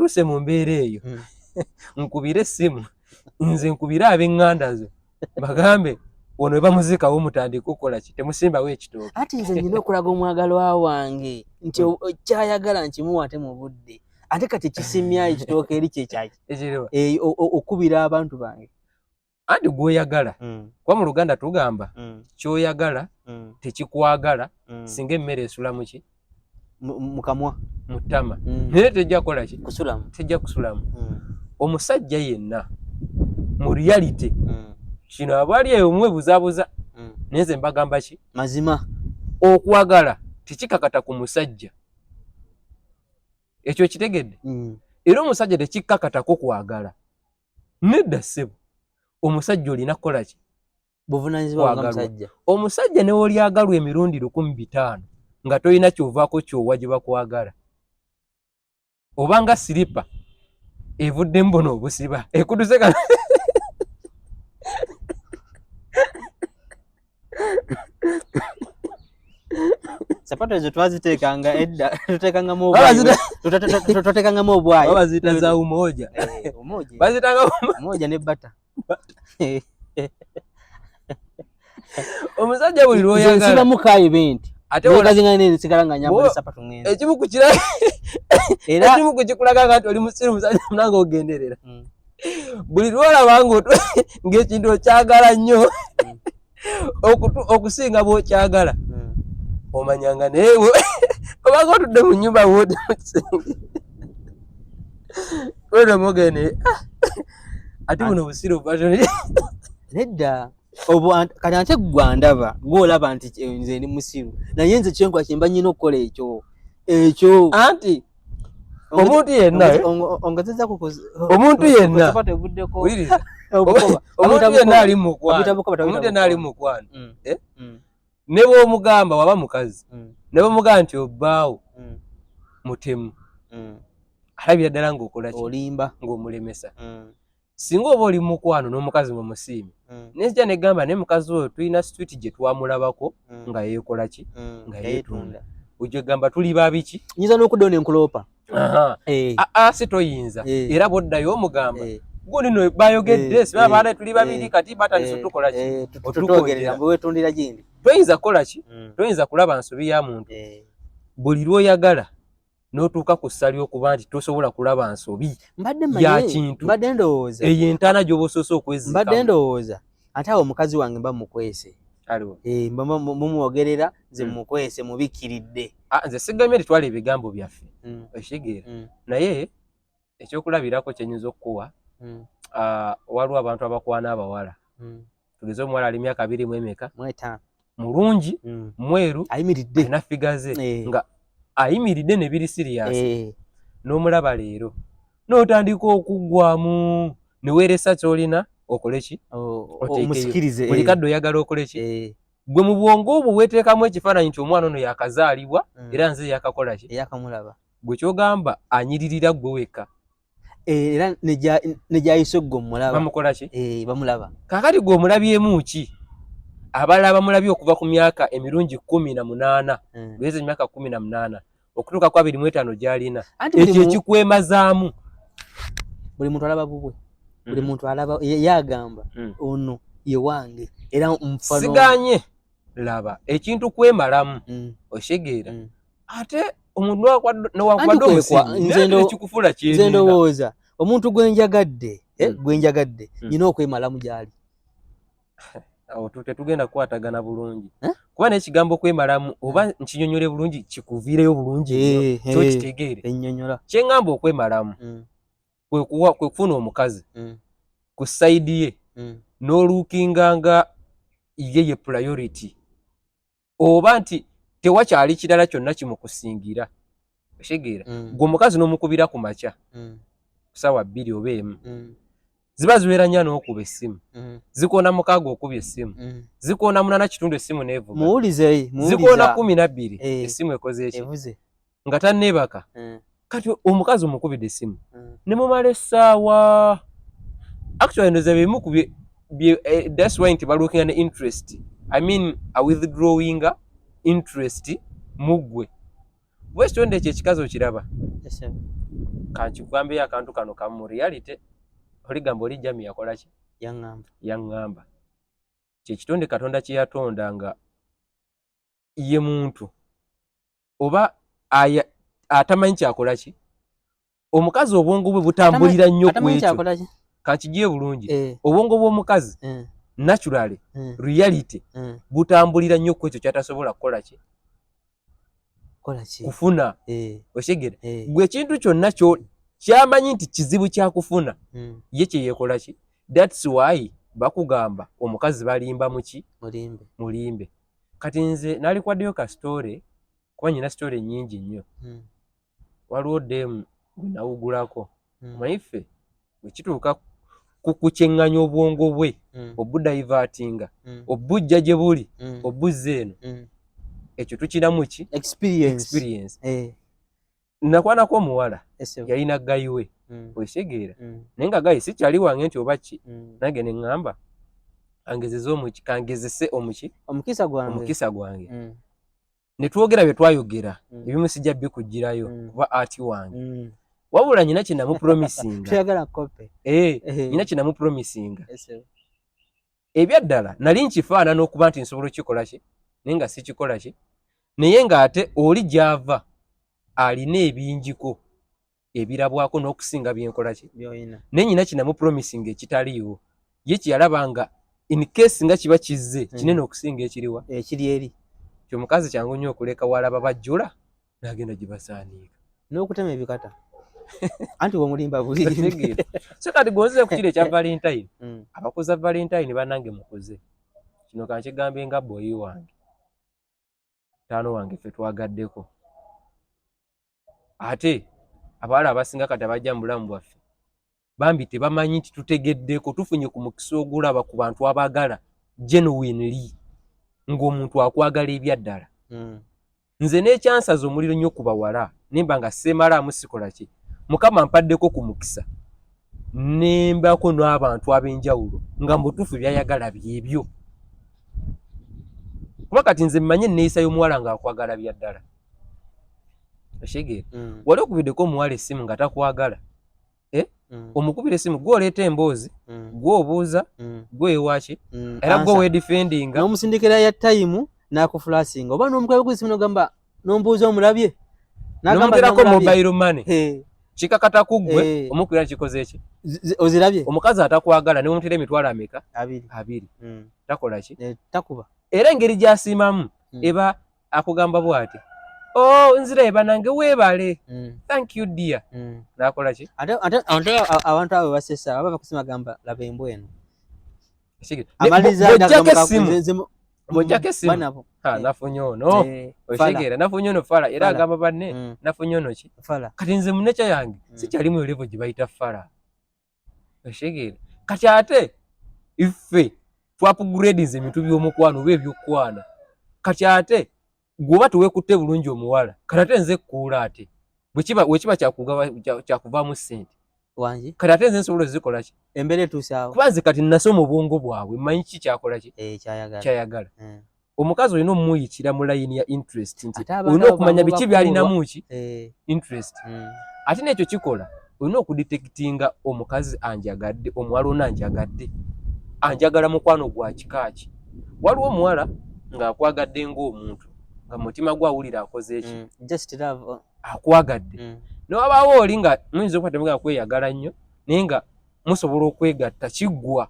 Tuuse mu mbeera eyo, nkubire essimu, nze nkubire ab'eŋŋanda zo bagambe ono we bamuziikawo mutandike okukola ki, temusimbawo ekitooke. Ati nze nina okulaga omwagalwa wange nti kyayagala nkimuwa ate mu budde, ate kati kisimya ekitooke eri kyekyaki okubira abantu bange. Anti gwoyagala, kuba mu Luganda tugamba kyoyagala tekikwagala, singa emmere esula muki mukamwa mu ttama, naye tejja kukola ki, kusulamu, tejja kusulamu. Omusajja yenna mu reality kino abali eyo mwebuzabuza, naye nze mbagamba ki mazima, okwagala tekikakata ku musajja, ekyo kitegedde. Era omusajja tekikakatako kwagala, nedda ssebo. Omusajja olina kukola ki, buvunanyizibwa nga musajja. Omusajja ne wolyagalwa emirundi 1500 nga tolina kyovaako kyowa gye bakwagala, obanga siripa evuddemu buno obusiba ekuduse ka sapato ezo twaziteekanga edda, tuteekangamu obwayi, tuteekangamu obwayi, baziyita za umoja, bazitanga umoja ne bata. Omusajja buli lwoyagala nsibamu kayi nti ate nsigala nga nyambala sapatu ngenze. Ekimu ku kira era ekimu ku kikulaga nga nti oli musiru musajja munange ogenderera, buli lwolaba ng'ekintu okyagala nnyo okusinga bw'okyagala, omanyanga naye obanga otudde mu nnyumba bwoti mu kisenge wena omugende ate buno busiru nedda. Kati ate gwe ndaba gwolaba nti nze ndi musiru, naye nze kyenkola kyemba nyina okukola ekyo ekyo. Anti omuntu yenna omuntu yenna omuntu yenna ali mukwano, omuntu yenna ali mukwano, ne bw'omugamba waba mukazi, ne bw'omugamba nti obbaawo mutemu, alabira ddala ng'okola ki, olimba, ng'omulemesa. Singa oba oli mukwano n'omukazi ng'omusiime, nenzija negamba naye mukazi oyo tulina street gye twamulabako nga yeekola ki, nga yeetunda, ojegamba tuli babiki. Nyinza n'okuddayo nenkuloopa. Aa, si toyinza, era bw'oddayo omugamba gundi no bayogedde siba baana tuli babiri, kati batandise otukola ki, otukogerera wetundira gindi. Toyinza kukola ki, toyinza kulaba nsobi ya muntu. Buli lw'oyagala n'otuuka ku ssa ly'okuba nti tosobola kulaba nsobi ya kintu, mbadde ndowooza eyo entaana gy'oba osoose okwezikamu. Mbadde ndowooza ate awo omukazi wange mba mukwese, mumwogerera nze mukwese mubikkiridde. Nze sigamye titwala ebigambo byaffe, okitegeera? Naye ekyokulabirako kyenyinza okukuwa, waliwo abantu abakwana abawala, tugeze omuwala ali myaka 20 emeka, mulungi, mweru, ayimiridde, alina figure ze, nga ayimiridde ne biri serious, n'omulaba leero n'otandika okuggwamu neweeresa ky'olina okole ki, omusikirize, buli kadde oyagala okole ki. Gwe mu bwongo obwo weeteekamu ekifaananyi nti omwana ono yakazaalibwa, era nze yakakola ki, yakamulaba. Gwe kyogamba anyiririra gwe wekka. Era negyayise gwe omulaba. Bamukola ki? Bamulaba. Kaakati gwe omulabyemu ki? Abalala bamulabye okuva ku myaka emirundi 18, lweza emyaka 18 okutuuka ku 25 gy'alina, ekyo ekikwemazaamu. Buli muntu alaba bubwe, buli muntu alaba yagamba ono ye wange era. Siganye laba ekintu kwemalamu, okitegeera? Ate omuntu newankubadde omusimu ekikufuula. Nze ndowooza omuntu gwenjagadde, gwenjagadde, nyina okwemalamu gyali. Awo tetugenda kukwatagana bulungi, kuba n'ekigambo okwemalamu oba nkinyonyole bulungi kikuviireyo bulungi kyokitegeere. Ennyonnyola. Kyeŋŋamba okwemalamu kwe kufuna omukazi ku side ye n'olookinga nga ye ye priority, oba nti tewakyali kirala kyonna kimukusingira, okitegeera? Gwe omukazi n'omukubira ku makya kusaawa 2 oba 1, ziba ziwera nnya n'okuba essimu, zikoona 6 okuba essimu, zikoona 8:15 essimu neevuga, muwulize. Zikoona 12 essimu ekoze eki, nga tanneebaka. Kati omukazi omukubidde essimu ne mumala essaawa, actually ndoza bimu ku that's why nti balookinga ne interest, I mean a withdrawinga interest mu ggwe, kuba ekitonde ekyo ekikazi okiraba. Kankikugambeyo akantu kano kamu, mu reality oligamba oli Jami yakola ki? Yaŋŋamba. Yaŋŋamba. Kyekitonde Katonda kye yatonda nga ye muntu oba atamanyi kyakola ki. Omukazi obwongo bwe butambulira nnyo ku Atamanyi ekyo. kyakola ki? Kankigiye bulungi. Obwongo bw'omukazi naturally, reality, butambulira nnyo ku ekyo kyatasobola kukola ki? Kola ki? Kufuna. Okitegera? Gwe ekintu kyonna kyamanyi nti kizibu kyakufuna, ye kyeyekola ki? That's why bakugamba omukazi balimba muki? Mulimbe. Mulimbe. Kati nze nalikwaddeyo ka story, kuba nyina story nnyingi nnyo. Waliwo demu gwe nawugulako. Omanyi ffe bwe kituuka ku kukyeŋŋanya obwongo bwe, obudivertinga, obujja gye buli, obuzza eno, ekyo tukiramu ki? Experience. Experience. Nakwanako omuwala, yalina guy we. Okitegeera? Naye nga guy sikyali wange nti oba ki, nange ne ŋŋamba angezeze omuki, kangezese omuki? Omukisa gwange. Omukisa gwange. Ne twogera bye twayogera, ebimu sijja bikugirayo kuba ati wange. Wabula nyina kye namupromisinga. Toyagala kope. Eh, nyina kye namupromisinga. Ebyaddala nali nkifaanana okuba nti nsobola okukikola ki, naye nga sikikola ki, naye ng'ate oli gy'ava alina ebingiko ebirabwako n'okusinga byenkola ki? Byolina. Naye nyina kye namupromisinga ekitaliiwo, ye kyeyalaba nga in case nga kiba kizze kinene okusinga ekiriwa. Ekiri eri. Kyomukazi kyangu nnyo okuleka walaba bajjula n'agenda gye basaaniika. N'okutema ebikata, anti womulimba buli. Okitegeera? So kati gonze ku kiri ekya Valentine, abakuza Valentine bannange, mukuze kino, kankigambe nga boyi wange, taano wange, ffe twagaddeko. Ate abawala abasinga kati abajja mu bulamu bwaffe bambi tebamanyi nti tutegeddeko, tufunye ku mukisa ogulaba ku bantu abaagala genuinely, ng'omuntu akwagala ebyaddala. Nze n'ekyansaza omuliro nnyo ku bawala, nemba nga seemalaamu, sikola ki, Mukama mpaddeko ku mukisa nembako n'abantu ab'enjawulo nga mubutuufu byayagala byebyo, kuba kati nze mmanyi enneeyisa y'omuwala ng'akwagala bya ddala. Okitegeera? Wali okubiddeko omuwala essimu nga takwagala? Eh? Omukubira essimu, gwe oleeta emboozi, gwe obuuza, gwe ewaki, era gwe weedefendinga. N'omusindikira ya tayimu n'akufulasinga, oba n'omukuba esimu n'ogamba n'ombuuza omulabye. N'omuterako mobile money, kikakata ku ggwe. Omukubira, kikoze eki? Ozirabye? Omukazi atakwagala ne mumutera emitwalo ameka? 20. 20. Takola ki? Takuba. Era engeri gy'asiimamu, eba akugamba bw'ati, "Oh, nzireba nange, weebale. Thank you, dear." N'akola ki? Ate abantu abo basesa baba bakusima, gamba laba embwa eno. Bw'ojjako essimu, bw'ojjako essimu, nafunye ono. Okitegeera? Nafunye ono fala. Era agamba banne, nafunye ono ki. Kati nze muneca yange sikyalimu level gye bayita fala. Okitegeera? Kati ate iffe twaupgradinze ebintu by'omukwano oba ebyokwana. Kati ate gwoba teweekutte bulungi omuwala, kati ate nze kkuula, ate bwekiba kyakuvaamu ssente. Wangi. Kati ate nze nsobola ozikola ki? Embeera etuusaawo. Kuba nze kati nasoma obwongo bwabwe, mmanyi ki kyakola ki. Kyayagala. Omukazi olina omuyitira mu layini ya interest, nti olina okumanya biki byalinamu ki interest. Ate n'ekyo kikola, olina okudetectinga omukazi anjagadde, omuwala ono anjagadde, anjagala mukwano gwa kika ki. Waliwo omuwala ng'akwagadde ng'omuntu, nga mutima gwe awulira akoze eki? Akwagadde. Newabaawo oli nga muyinza okuba temugenda kweyagala nnyo, naye nga musobola okwegatta kiggwa.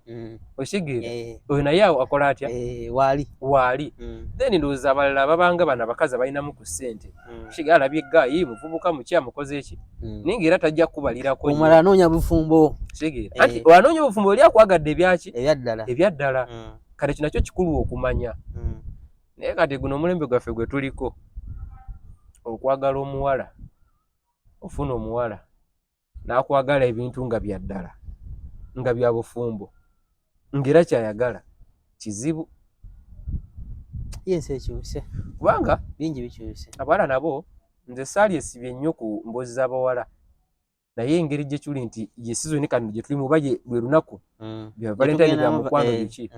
Okitegeera? Oyo naye akola atya? Waali. Waali. Then ndowooza abalala babanga bano abakazi abalinamu ku ssente. Kitegeera, alabye guy muvubuka muki, amukoze eki, naye ngaera tajja kubalirako. Omulala anoonya bufumbo. Kitegeera? Anti anoonya obufumbo, oli akwagadde ebyaki? Ebyaddala. Ebyaddala. Kati kino nakyo kikulu okumanya. Naye kati guno omulembe gwaffe gwe tuliko, okwagala omuwala, ofuna omuwala n'akwagala ebintu nga bya ddala, nga bya bufumbo, ng'era kyayagala, kizibu. Yensi ekyuse. Kubanga bingi bikyuse. Abawala nabo, nze saali esibye nnyo ku mboozi z'abawala, naye engeri gye kuli nti ye season kano gye tulimu, oba lwe lunaku bya Valentine, bya mukwano, biki.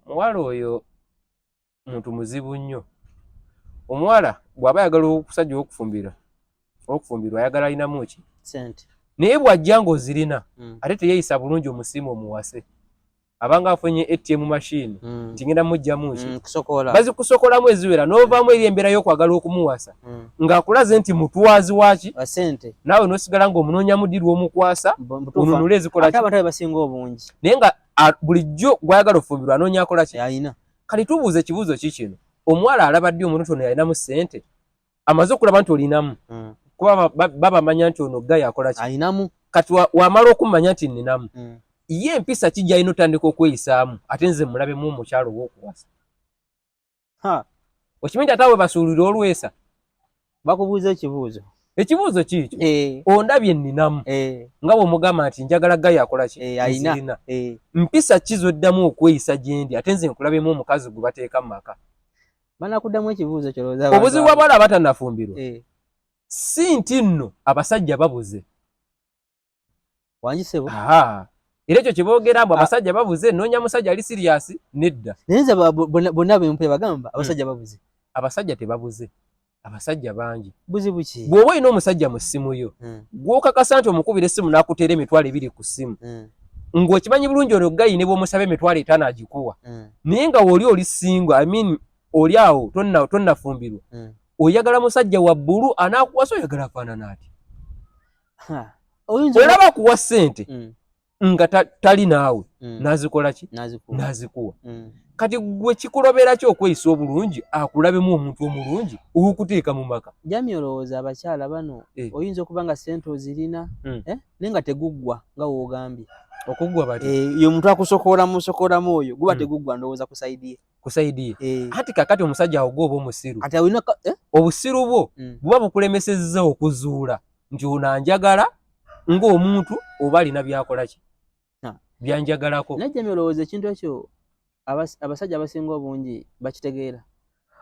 Omuwala oyo muntu muzibu nnyo. Omuwala bw'aba ayagala okusajja okufumbira, Okufumbirwa ayagala alinamu ki? Sente. Naye bw'ajja ng'ozirina, ate teyeeyisa bulungi, omusiima omuwase, abanga afunye ATM machine, nti ngenda mugjamu ki? Kusokola. Bazikusokolamu eziwera n'ovaamu eri embeera y'okwagala okumuwasa, ng'akulaze nti mutwazi waki? Wa sente. Naawe n'osigala ng'omunoonyamu ddi lw'omukwasa, Butuufu. onunule ezikola Ate ki. abantu abe basinga obungi. Naye nga bulijjo gw'ayagala ofumbirwa anoonya akola ki? Alina. Kati tubuuza ekibuuzo ki kino: omuwala alaba ddi omuntu ono yalinamu ssente? Amaze okulaba nti olinamu, kuba babamanya nti ono guy akola ki? Alinamu. Kati wamala okumanya nti nninamu, ye empisa ki gy'alina otandika okweyisaamu ate nze mulabemu omukyalo ow'okuwasa? Ha. Okimanyi nti ate awe basuulira olwesa. Bakubuuza ekibuuzo. Ekibuuzo kiikyo: ondabye nninamu, nga bw'omugamba nti njagala guy akola ki? Alina. Nzirina. Mpisa ki z'oddamu okweyisa gye ndi ate nze nkulabemu omukazi gwe bateeka mu maka? Banakuddamu ekibuuzo kyolowooza. Obuzibu bw'abawala abatannafumbirwa, si nti nno abasajja babuze. Wangi ssebo. Aha. Era ekyo kyeboogera mbu abasajja babuze, noonya musajja ali serious, nedda. Naye nze bonna bempe bagamba abasajja babuze. Abasajja tebabuze, abasajja bangi. Buzibu ki? Bw'oba olina omusajja mu ssimu yo, gw'okakasa nti omukubira essimu n'akuteera 20,000 ku ssimu, ng'okimanyi bulungi ono guy ne bw'omusaba 50,000 agikuwa, naye nga w'oli oli single, I mean oli awo tonnafumbirwa, oyagala musajja wa bbulu anaakuwasa, oyagala afaanana ati? Ha. Oyinza Olaba akuwa ssente nga tali naawe, n'azikola ki? N'azikuwa. N'azikuwa. Kati gwe kikulobera ki okweyisa obulungi akulabemu omuntu omulungi ow'okuteeka mu maka? Jami, olowooza abakyala bano, oyinza okuba nga ssente ozirina, eh? Naye nga teguggwa nga woogambye. Okuggwa bati? Eh, ye omuntu akusokoolamu sokoolamu oyo guba teguggwa, ndowooza ku side ye. Ku side ye. Anti kakati omusajja awo gwe oba omusiru. Kati olina eh? Obusiru bwo buba bukulemesezza okuzuula nti ono anjagala ng'omuntu oba alina byakola ki, byanjagalako. Naye Jami, olowooza ekintu ekyo abasajja abasinga obungi bakitegeera?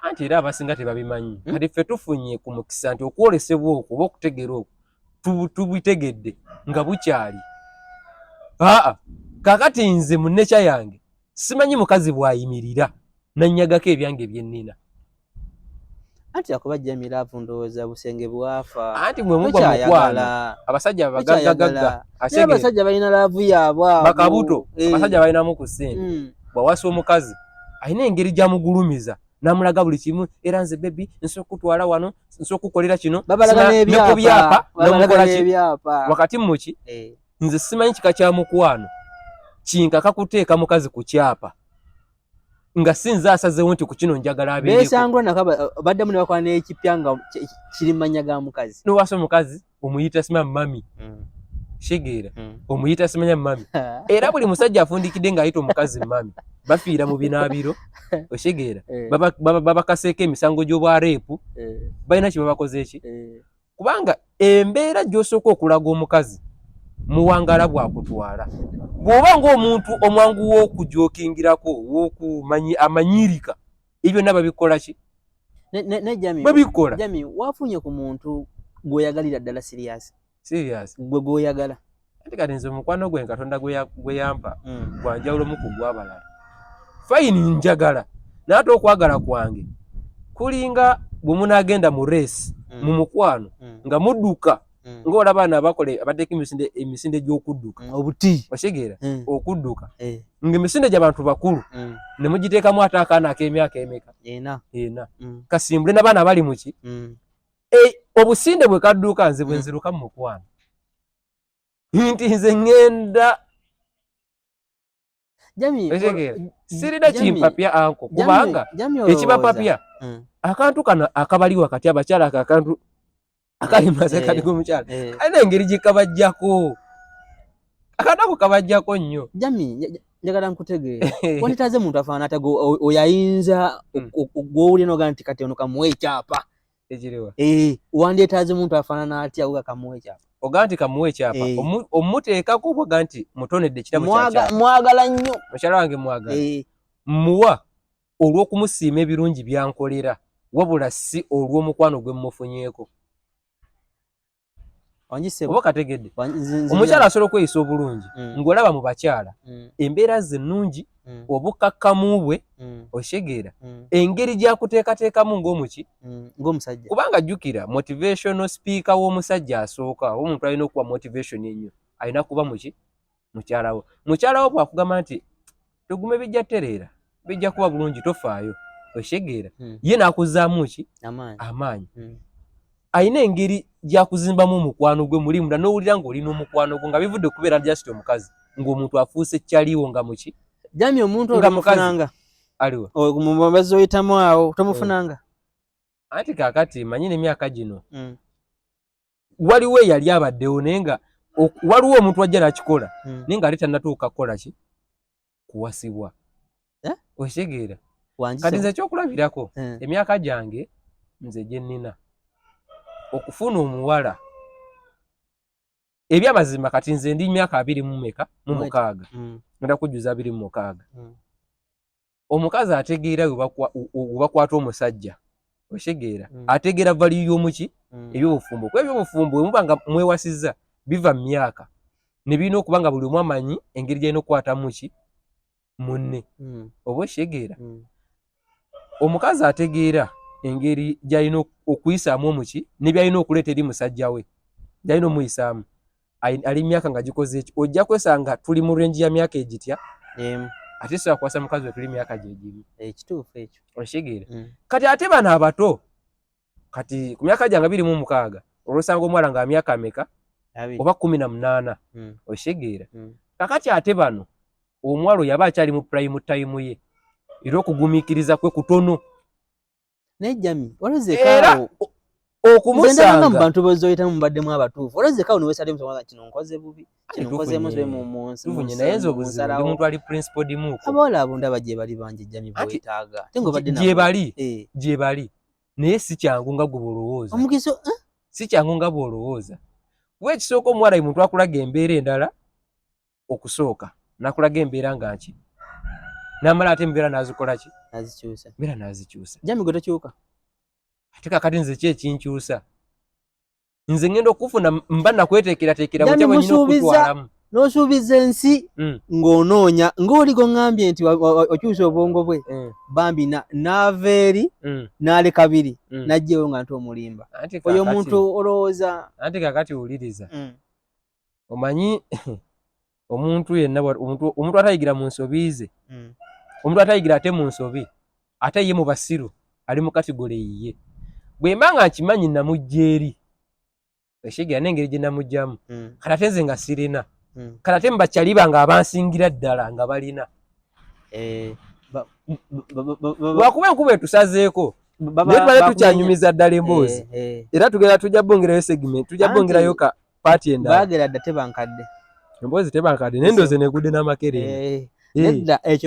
Anti era abasinga tebabimanyi. Kati ffe tufunye ku mukisa nti okwolesebwa okwo oba okutegeera okwo tubitegedde nga bukyali. Aa, kakati nze mu nature yange simanyi mukazi bw'ayimirira nannyagako ebyange byennina. Anti akuba Jami, love ndowooza busenge bwafa. Anti mwe mugwa mukwano. Tokyayagala. Abasajja abagaggagagga. Naye abasajja balina love yaabwe abo. Bakabuto. Abasajja balinamu ku ssente. Bw'awasa omukazi alina engeri gy'amugulumiza n'amulaga buli kimu, era nze baby nsobola okukutwala wano, nsobola okukukolera kino. Babalaga ne ku n'ebyapa. byapa Babalaga n'omukola ki n'ebyapa. wakati muki. Nze simanyi kika kya mukwano kinkaka kuteeka mukazi ku kyapa nga si nze asazeewo nti ku kino njagala abeereko. Beesangula nako baddamu ne bakola n'ekipya nga kiri mu mannya ga mukazi. Nowasa omukazi omuyita sima mummy, kitegeera, omuyita simanya mummy, era buli musajja afundikidde ng'ayita omukazi mummy bafiira mu binaabiro, okitegeera? Babakaseeko emisango gy'obwa rape. Balina kye babakoze eki? Kubanga embeera gy'osooka okulaga omukazi muwangala bwakutwala, bw'oba ng'omuntu omwangu w'okujokingirako, w'okumanyi amanyirika, ebyo byonna babikola ki? Ne Jami, Babikola. Jami, wafunye ku muntu gw'oyagalira ddala serious? Serious? Gwe gw'oyagala. Ate kati nze omukwano gwe Katonda gwe yampa gwanjawulo mu ku gw'abalala. Fine, njagala, naye ate okwagala kwange kulinga bwe munaagenda mu race, mu mukwano, nga mudduka, ng'olaba bano abakola abateeka emisinde gy'okudduka. Obuti. Okitegeera? Okudduka ng'emisinde gy'abantu bakulu, ne mugiteekamu ate akaana ak'emyaka emeka? 4. 4. Kasimbule n'abaana abali muki. Obusinde bwe kadduka, nze bwe nziruka mu mukwano nti nze ŋŋenda. Jami, Okitegeera? Sirina Jami, kimpapya anko, Jami, kubanga Jami olowooza. ekibapapya, akantu kano akabali wakati abakyala, ako akantu akali mu masekati g'omukyala, kalina engeri gye kabajjako, akantu ako kabajjako nnyo. Jami, njagala nkutegeera. Wanditaze muntu afaanana ate oyo ayinza gw'owulira n'ogamba nti kati ono kamuwe ekyapa? Ekiriwa? Wandyetaaze muntu afaanana atya oga kamuwe ekyapa? Ogaa nti kamuwe ekyapa? Omuteekako oba ogaa nti mutonedde ekirabo kya kyapa? Mwagala nnyo. Mukyala wange mwagala. Muwa olw'okumusiima ebirungi byankolera, wabula si olw'omukwano gwe mmufunyeeko. Oba kategedde, omukyala asobola okweyisa obulungi ng'olaba mu bakyala embeera ze ennungi, obukakkamu bwe, okitegeera, engeri gy'akuteekateekamu ng'omuki, ng'omusajja. Kubanga jjukira, motivational speaker w'omusajja asooka, oba omuntu alina okuwa motivation ennyo, alina kuba muki? Mukyala we. Mukyala wo bw'akugamba nti tugume, bijja tereera, bijja kuba bulungi, tofaayo, okitegeera, ye n'akuzaamu ki? Amaanyi. Alina engeri gyakuzimbamu omukwano gwe muli munda, n'owulira ng'olina omukwano gwo, nga bivudde kubeera just omukazi, ng'omuntu afuuse kyaliwo nga muki. Jami, omuntu Nga mukazi. Omufunanga? Aliwa? Mubazzi oyitamu awo tomufunanga? Anti kaakati manyi n'emyaka gino, waliwo eyali abaddewo, naye nga waliwo omuntu ajja n'akikola, naye ng'ate tannatuuka kukola ki? Kuwasibwa. Eh? Okitegeera? Wangi. Kati nze ekyokulabirako, emyaka gyange nze gye nnina okufuna omuwala, ebyamazima, kati nze ndi myaka abiri mu meka? Mu mukaaga. Ngenda kujjuza 26. Omukazi ategeera we bakwata omusajja, okitegeera, ategeera value y'omuki? Ebyobufumbo. Kuba ebyobufumbo bwe muba nga mwewasizza, biva mu myaka ne birina okuba nga buli omu amanyi engeri gy'alina okukwatamu ki? Munne. Oba okitegeera? Omukazi ategeera engeri gy'alina okuyisaamu omuki ne by'alina okuleeta eri musajja we, gy'alina omuyisaamu. Ali myaka nga gikoze eki, ojja kwesanga tuli mu range ya myaka egitya. Emu. Ate sobola kuwasa mukazi we tuli myaka gyegimu. Ekituufu ekyo. Okitegeera? Kati ate bano abato, kati ku myaka gyange 26, olwosanga omuwala nga myaka meka? 20. Oba 18. Okitegeera? Kakati ate bano, omuwala oyo aba akyali mu prime time ye, era okugumiikiriza kwe kutono. Naye Jami, Era olozekaawo mu okumusanga bantu bozoyitamu mubaddemu abatuufu, olozekaawo niwesalye musobola, kino nkoze bubi, kino nkozeemu nsobe mu nsi. Tufunye, naye nze obuzibu ndi muntu ali principled muko. Abawala abo ndaba gye bali bangi, Jami, Anti bwetaaga ate ng'obadde nabo. Gye bali. Gye bali, naye si kyangu nga gwe bw'olowooza. Omukiso, eh? Si kyangu nga bw'olowooza, kuba ekisooka, omuwala ye muntu akulaga embeera endala okusooka, nakulaga embeera nga nki, namala ate embeera nazikola ki? Nazikyusa. Embeera nazikyusa. Jami, gwe tokyuka. Ate kakati nze ki ekinkyusa? Nze ngenda okufuna mba nakweteekerateekera Jami, butya bwe nyina musuubiza. okutwalamu. N'osuubiza ensi ng'onoonya ng'oli goŋŋambye nti okyusa obwongo bwe, bambi n'ava eri n'aleka biri, n'ajjaewo nga nti omulimba. Anti Oyo kaakati- omuntu olowooza? Anti kakati wuliriza, omanyi omuntu yenna omuntu atayigira mu nsobi ze, omuntu atayigira ate mu nsobi, ate ye mu basiru ali mu category yiye. Bwe mba nga nkimanyi namujja eri, ekitegeera, n'engeri gye namugjamu, kati ate nze nga sirina, kati ate mubakyali bange abansingira ddala nga balina, Eh, lwakuba enkuba etusazeeko, naye tubale tukyanyumiza ddala emboozi. Era tugenda, tujja bongerayo segment, tujja Anti- bongerayo ka part endala. Baagera dda, tebankadde. Emboozi tebankadde, naye ndowooza negudde n'amakerenda. Nedda ekyo.